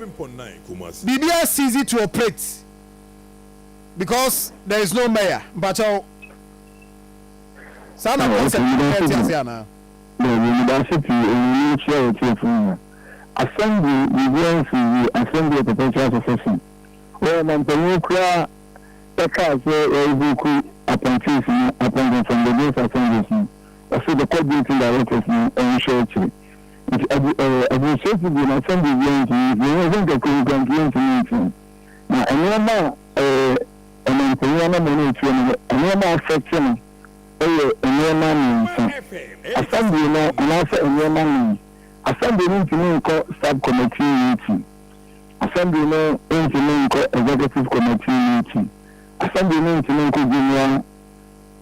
Biribiara cease to operate because there is no mayor. Mpakyɛw, saa na concept no ɛte ase anaa? Daabi, meda ase pii. Onyame nhyira wo tiefo nyinaa. Assembly biribiara nsi yie, assembly yɛ perpetual succession. Wɔ ɔmampanyin koraa ɛkaa sɛ yɛrevoke appointees no, appointment from the various assemblies no, ɔse the coordinating directors no ɛnhwɛ akyire. Nti administratively no, assembly biara ntumi nsi. Ɛnyɛ sɛ nka kurom koraa nka yɛntumi nsi. Na nneɛma a ɔmampanyin anamɔ no etuo no, nneɛma a affect no ɛyɛ nneɛma mmiɛnsa. Assembly no anaasɛ nneɛma nnan. Assembly no ntumi nkɔ sub committee meeting. Assembly no ntumi nkɔ executive committee meeting. Assembly no ntumi nkɔ general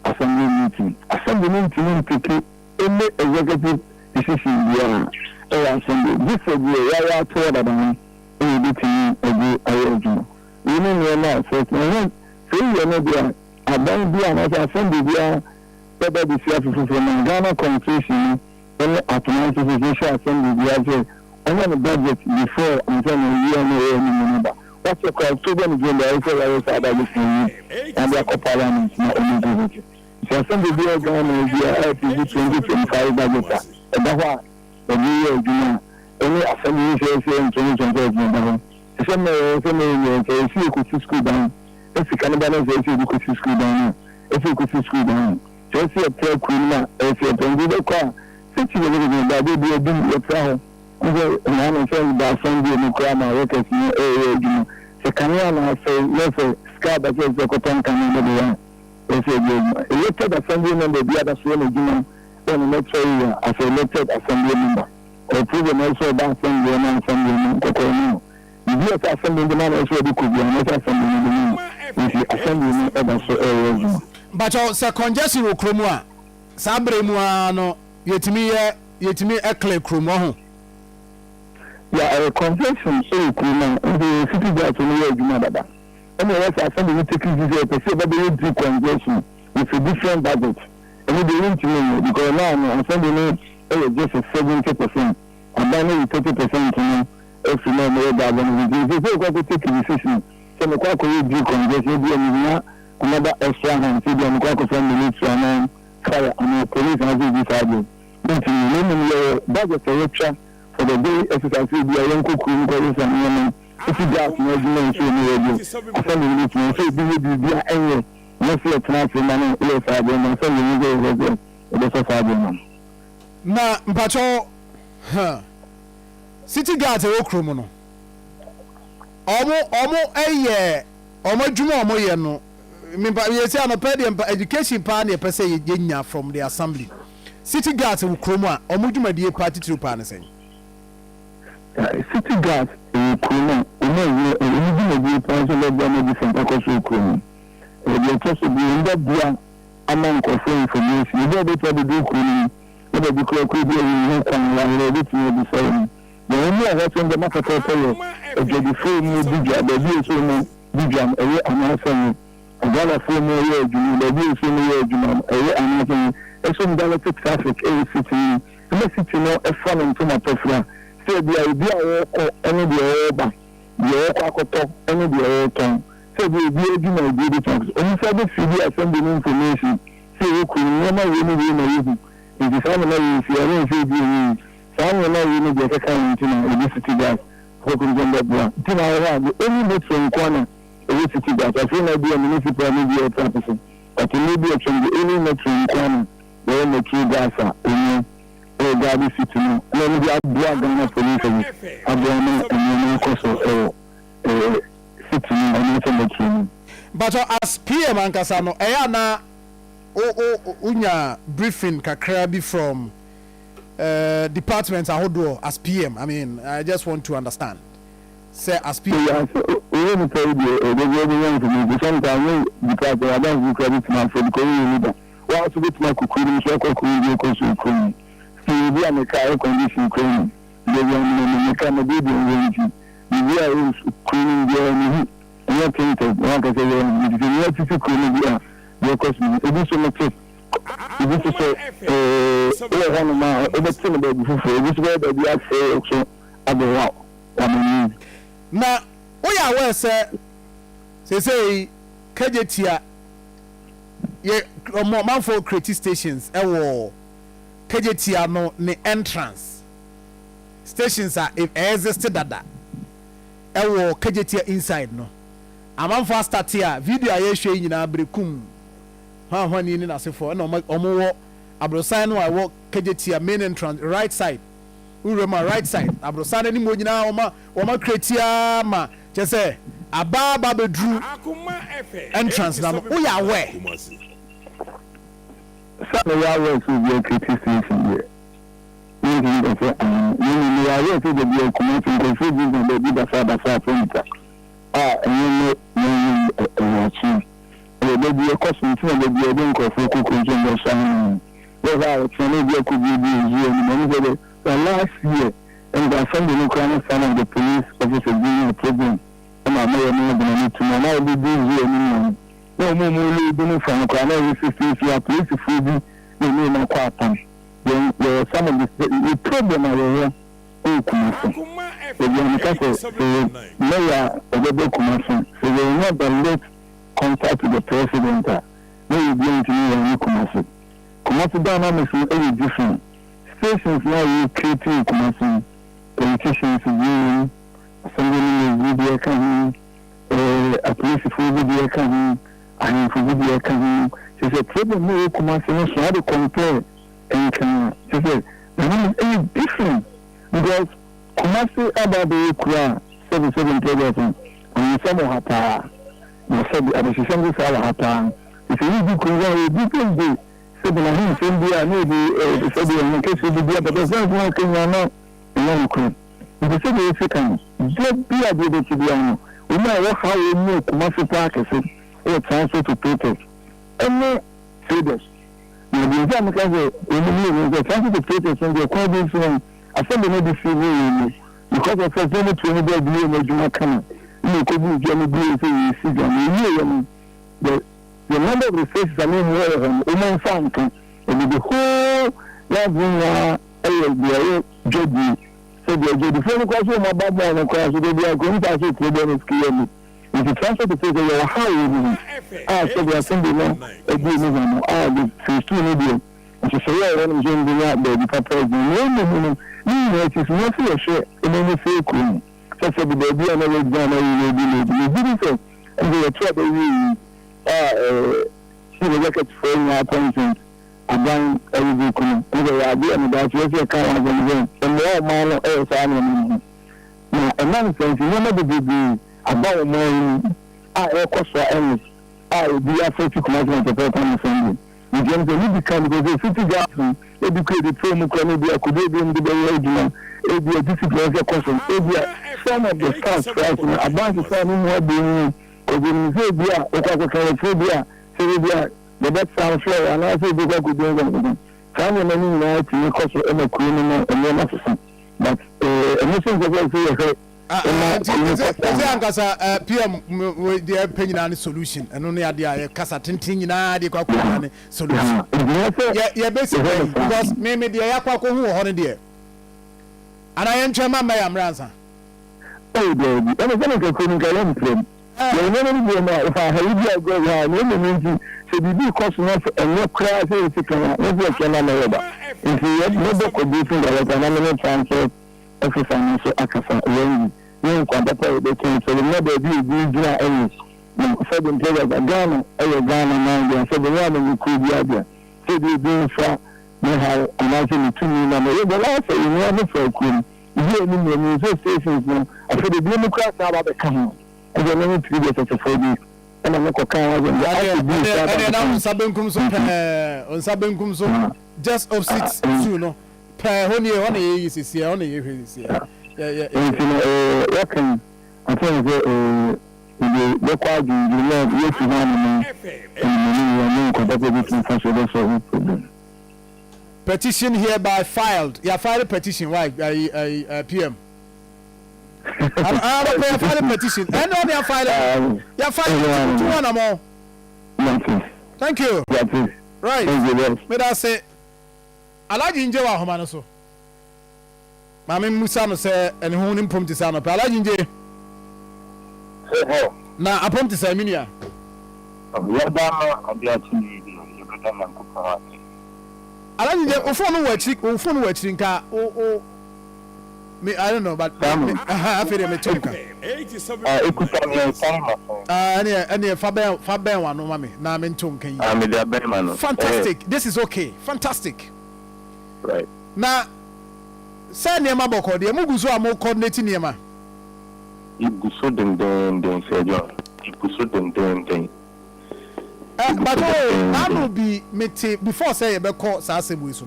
assembly meeting. Assembly no ntumi ntake any executive decision biara ɛwɔ assembly. Gye sɛ deɛ yɛayɛ ato hɔ dada no ɛna ebetumi ɛde ayɛ adwuma. Wei ne nneɛma a sɛ ɛho sɛ yiyɛ no deɛ, aban bi a anaasɛ assembly biara bɛba bɛsi afe foforɔ na Ghana Constitution no ɛne atena nso so hyɛ assembly biara sɛ ɔnyɛ ne budget before ansa na owia no ɛyɛ anim no ba. Wakyɛ kora October, November, ɛyɛ sɛ wɔayɛ saa budget no yi na de akɔ parliament na ɔmo gu budget. Nti assembly biara Ghana biara a ɛfi 2025 budget a ɛda hɔ a ɛde yɛ adwuma a ɛne assembly yi sɛ 2025 na ɛda hɔ te sɛ mɛyɛ sɛ mɛyɛ nyɛ sɛ ɛsi ekosi school dan, esika no ba no sɛ ɛsi ekosi school dan no, ɛsi ekosi school dan no, sɛ ɛsi ɛpɛ kuro no a ɛsi ɛpɛ. Nti bɛkɔ a sɛ chief executive ba baabi ɛdum yɛpra hɔ nso naa sɛ ba assembly no koraa ma workers no ɛyɛ adwuma sɛ kanea na asɛe na sɛ sika aba sɛ kɔtɔ nkanea bɛde yɛ a, ɛsɛ ɛyɛ adwuma. Elected assembly member bi ada so yɛ n'adwuma wɔ ne next area as a elected assembly member. Ɔyɛ program ɛsɛ ɔba assembly no, assembly no nkɔkɔɔ no biribi a sɛ assembly no ma na ɛsɛ ɔde kɔ bia na ɛsɛ assembly no de ma no. Nti assembly no ɛda so ɛyɛ adwuma. Mpakyɛw, sɛ congestion wɔ kurom a, saa bere mu ara no yɛtumi ɛclear kurom ɔho? Ya, ɛyɛ congestion ɛwɔ kurom a, nti city guards no yɛ adwuma dada. Ɛna ɛyɛ sɛ assembly no take decision sɛ ɛpɛ sɛ ɛbɛbɛyɛ decongestion with a different budget, ɛno deɛ yɛntumi nyɛ because now no assembly no ɛyɛ just a 70%, aban no yɛ 30% no ɛfiri na ɔmo yɛ government. Nti sɛ ɛkɔ akɔ take decision sɛ mekɔ akɔyɛ decongestion bi a, mehia another extra hand, sɛ bi a mekɔ akɔfa military anaa fire anaa police anaa bi saa deɛ, ntumi. Na mmom yɛwɔ budget a yɛtwa for the day exercise bi a yɛnkɔ kurom kɔyɛ sa nneɛma city guards na adwuma nsuo no yɛ deɛ, assembly no bɛtumi sɛ ebi yɛ biribi a ɛnyɛ nyɛ sɛ yɛtena ase ma no yɛ saa deɛ, na assembly no sɛ yɛ sɛ yɛbɛsɔ saa deɛ no. Na mpakyɛw, huh, city guards ɛwɔ kurom no, ɔmo ɛyɛ ɔmo adwuma a ɔmo yɛ no, mpa yɛsi anɔpɛ deɛ mpa education paa na yɛpɛ sɛ yɛnya from the assembly. City guards wɔ kurom a, ɔmo dwumadie paa titiri paa ne sɛn? City guards ɛwɔ kurom a, ɔmo ɛyɛ ɔmo dwumadie paa nso bɛboa ma different akɔ so wɔ kurom no. Ɛdeɛ ɛtɔ so bi, ɔmo bɛboa ama nkurɔfoɔ information ebi a ɔbɛtumi abɛduru kuro no mu na baabi kura kuro bi a wɔn ho kwan wɔayerɛ, ɔbɛtumi abisa wɔn. Na wɔn mu a wɔsɛ ndɛma pɛpɛɛpɛ yɛ adwadifoɔ mu di dwa, baabi a ɛsɛ mu di dwa no ɛyɛ anaasɛ nyɛ, Ghanafoɔ mu ɛyɛ adwuma, baabi a ɛsɛ mu yɛ adwuma no ɛyɛ anaasɛ nyɛ, ɛsɛ mu direct traffic ɛwɔ city no mu, ɛma city no ɛfa ne ntoma tɔfra sɛ ebi a obi a wɔrekɔ ɛne deɛ ɔreba, deɛ ɔrekɔ akɔtɔ ɛne deɛ ɔretɔn, sɛ ebi obi adwuma ebi bi tax. Ɔmo nsa bɛ fi bi assembly no information sɛ ɛwɔ kurom nneɛma wei ne wei na yɛhu. Nti saa nneɛma wei nsi ɛne nso ebi eyi saa nneɛma wei ne deɛ ɛkeka wɔn. Nti na ebi city guards akɔkɔ nkyɛn bɛboa. Nti na ahɔhɔ a the only metro nko na ɛwɔ city guards. Afei na ebi yɛ municipal ne bi yɛ traffic so, but ne bi atwam, the only metro nko na wɔyɛ metro guards a wɔn ɛwɔ guard city no na wɔn de aboa Ghana Police Service, aboa ma nneɛma akɔ so ɛwɔ city no anaasɛ metro no. But as PM ankasa no, ɛyɛ ana wo wo wonya briefing kakra bi from department ahodoɔ as PM? I mean, I just want to understand sɛ as PM. Yeah, so owó nipa yi deɛ ɛdɛbi ɛbi yɛn information sometimes ne department adansi kura bi tuma afɔ because oyɛ leader wɔn aso bi tuma kukuru mu so ɛkɔ kuru bi ɛkɔ so kuru mu si ebi a meka air condition kuru mu debi a mena meka ma bi ebi nwɔ. Nti bibi a ɛwɔ kuru mu biara ne hu ɛnyɛ tinted wɔn akasɛ yɛ nti sɛ nea titi kuru mu bi a deɛ ɛkɔ so ebi so no te ebi nso so wɔ hɔnom a wobɛte no baabi foforɔ, ebi nso bɛyɛ baabi afei so abɛwa wamani. Na woyɛ aware sɛ seesei Kejetia yɛ ɔmo ɔmanfoɔ create stations ɛwɔ Kejetia no ne entrance, stations a ɛ exist dada ɛwɔ Kejetia inside no, amanfoɔ astarte a video a yɛrehwɛ yi nyinaa Berekum hwanhwani ne n'asefoɔ ɛna ɔmo ɔmo wɔ aborosan no a ɛwɔ Kejetia main entrance right side. Wowura mu a right side aborosan no anim hɔ nyinaa wɔma wɔma create ara ma kyerɛ sɛ aba aba abɛduru entrance no ano. Woyɛ aware? Sɛ meyɛ aware sɛ obi acreate station deɛ, mentumi nka sɛ aane. Na mmom meyɛ aware sɛ da biara Kumasi nkurɔfoɔ gyinagyina baabi basabasa afrɛ nnipa a ɛnyɛ nnɛ na ɛnyɛ ɛyɛ ɔkyena. Ɛyɛ da bi ɛkɔ so nti na da biara yɛde nkurɔfoɔ kɔ kurom sɛ wɔmmɛsra hɔnom no. Wɔ hɔ a ɔkyena na obi akɔbuebue nsuo anim. Ɔno sɛ the the last year nka assembly no koraa ne some of the police officers bi nyaa problem ɛna ama yɛn agyina no tum a na wɔbɛbue nsuo anim wɔ no na wɔn a wɔn lead no fa no koraa na wɔyɛ sisi nso apolisifoɔ bi na ɛne wɔn akɔ apam. Yɛn yɛwɔ some of the the problem a yɛwɔ wɔ Kumasi. Ebi a meka sɛ sɛ yɛ mayor a ɔbɛba Kumasi sɛ yɛnya direct contact with the president a na yɛ obiara ntumi nyɛ ne Kumasi. Kumasi dynamics no yɛ different. Stations no a yɛ create wɔ Kumasi no, politicians bi wɔ mu, assembly members bi deɛ ka ho, eh, apolisifoɔ bi deɛ ka ho, ahemfo bi deɛ ka ho. Kyerɛ sɛ problem no a ɛwɔ Kumasi no so ade compare Nkran a, kyerɛ sɛ dynamics ɛyɛ different because Kumasi aba abɛyɛ kuro a sɛbi sɛbi mpɛ no, ahensɛm wɔ ha paa. Na sɛbi abɛhyehyɛm nso saa wɔ ha paa. Sɛ yɛdi kuro a yɛdi sɛ sɛbi na ho nsɛm bi a na yɛde sɛbi ɛho kɛseɛ bi bi abɛbɛ sɛ nso aka nyinaa na ɛnyɛ nokorɛ. Nti sɛdeɛ yɛsi ka no, da bi a deɛ bɛkyi biara no, wɔn a ɛwɔ ha wɔ mu Kumasi paa kɛse wɔ transport operators ɛne traders. Na deɛ nti a meka sɛ wɔn mu mmienu sɛ transport operators no deɛ kwan bi nso no asɛm no de fi wɔ wɔn mu because of first na wɔn tuo no baabi yɛ wɔn adwuma kama ɛna ɛkɔgu dwa no bio sɛ yɛsi dwa no ɛwieɛ no, the the number of resources a na wɔn wɔ hɔ no wɔn nsa nka. Ɛde the whole land no nyinaa ɛyɛ deɛ ɛyɛ dwadie sɛ deɛ dwadifoɔ no koraa so wɔn aba mɔɔ no koraa so deɛ deɛ akuro nipa so kuro bɔ no sika yɛ mu. Nti transport to sɛ yɛwɔ ha wɔ mu a sɛdeɛ assembly no adi mu hɔ no a the phase two no deɛ nhyehyɛeɛ a ɛwɔ no nso mbɛnya baabi papa agyina. Na mmom no ne nyinaa akyi so na sɛ yɛhwɛ ɛna ne sɛ kuro mu sɛ sɛde baabi a na wɔagyina na wɔyɛ bi na ebi megye di sɛ ɛnde yɛto aba wie yi a chief executive foɔ nyinaa appointment aban ɛrebu ku no ɛnde yɛ adeɛ a meda ase yɛsɛ yɛka wɔn asɛm sɛ mmoa ɔman no ɛyɛ saa nneɛma no ho. Na ɛnam saa nti nneɛma bebrebe aba ɔman yi mu a ɛrekɔ so a ɛnyɛ a obi afɛ ti Kumasi Metropolitan Assembly. Nti ɛno sɛ ne di kan because ɛfiti gas no ebi kɔ ebi pere mu kora no ebi akodo ebi mu de bɛyɛ adwuma ebi a discipline sɛ kɔ so ebi a some of the staff koraa so no aban sesa no mu abɛn mu kɔsɛ nim sɛ ebi a wokɔ akɔka yɛfrɛ bi a sɛ ebi a yɛbɛ transfer anaasɛ ebi kɔ akɔdi nkɔnkɔn saa nneɛma no nyinaa tumi kɔ so ɛma kuro no mu nneɛma sesa, but ɛno nso nsɛ sɛ sɛ yɛhwɛ ɛma kuro no kɔ. Ɛsɛ ankasa PM deɛ pɛ nyinaa ne solution. Ɛno ne adeɛ a yɛkasa tenten nyinaa de kɔ akɔ nyinaa ne solution. Yɛbɛsi dɛn? Because me me deɛ yɛakɔ akɔhu wɔ hɔ no deɛ anaa yɛntwɛn ma mmɛyɛ mmerɛ ansa. Ɛyɛ daabi, ɛna sɛ nka kuro no nka yɛ mprɛm yɛwɔ nneɛma no bi wɔ mu a wɔfa ahari bi agorɔ wɔ ha na mmom nti sɛ biribi kɔ so na sɛ ɛnyɛ koraa sɛ yɛsi kan a na sɛ yɛtwɛn ma mɛyɛ ba. Nti yɛ mɛbɔ kɔdwe fi director na me ne transport officer no nso akasa yɛn yi ne nkwan papa a yɛbɛtɛn sɛ yɛnya baabi a obi gyina ɛnyɛ na sɛde mpɛ Ghana ɛyɛ Ghana man deɛ sɛ bɛnyɛ amanyɔkuo bi adeɛ sɛ ebi obi nfa ne haw anaasɛ ne tumi na mɛyɛ bɛ laasɛ yɛn nyinaa ho fa kurom bi a anim yɛ nso stations no afei de bi mu kura saa ba bɛka ho ɛsɛ ne ho tiri deɛ sɛsɛfoɔ bi ɛna ne kɔka ho asɛm deɛ asɛ bi nsa ba ɛdeɛ na nsa benkum so pɛɛ, nsa benkum so just opposite zoo no pɛɛ hɔ nie. Hɔ na yɛyi sisi, hɔ na yɛhwɛ sisi yɛ yɛ. Nti no wɔkan afɛn sɛ ɛde bɛkɔ adwendwene na yɛsi hɔ anoma ɛnumani yɛ ne nkɔpapa bi tumi fa so bɛsɔ ho problem. Petition hereby filed. Yɛ file petition why ayi ayi PM ah papa yɛ file petition ɛnna ɔne yɛ file no yɛ file petition tu wɔn amɔ. Thank you. Right, meda se Alhaji Ngye wɔ ahoma no so. Maame musa no sɛ ɛne ho ne mpom te sɛ anɔpɛ. Alhaji Ngye. Ɛhɛ. Na apɔm te sɛn, me nua? Yɛda ama ade akye yie deɛ, yɛbɛda Nyankopɔn ase. Alhaji deɛ, wo phone no wɔ akyiri, wo phone no wɔ akyiri nka wo wo me I don't know but me Simon. Aha, afei deɛ mete wo nka. Ah, ekuta me ɛsan ma so. Ah, ɛneɛ ɛneɛ fa bɛn fa bɛn w'ano ma me na mente wo nka yie. Ah, mede abɛn ma no. Ɛhɛ. Fantastic, this is okay, fantastic. Right. Na sɛ nneɛma bɔkɔ deɛ, mo gu so a mo coordinate nneɛma? Yegu so dendeenden, Sir John. Yegu so dendeenden. Eh, Yegu so but oh, n'ano dendeenden. bi mete before sɛ yɛbɛkɔ saa asɛm wei so.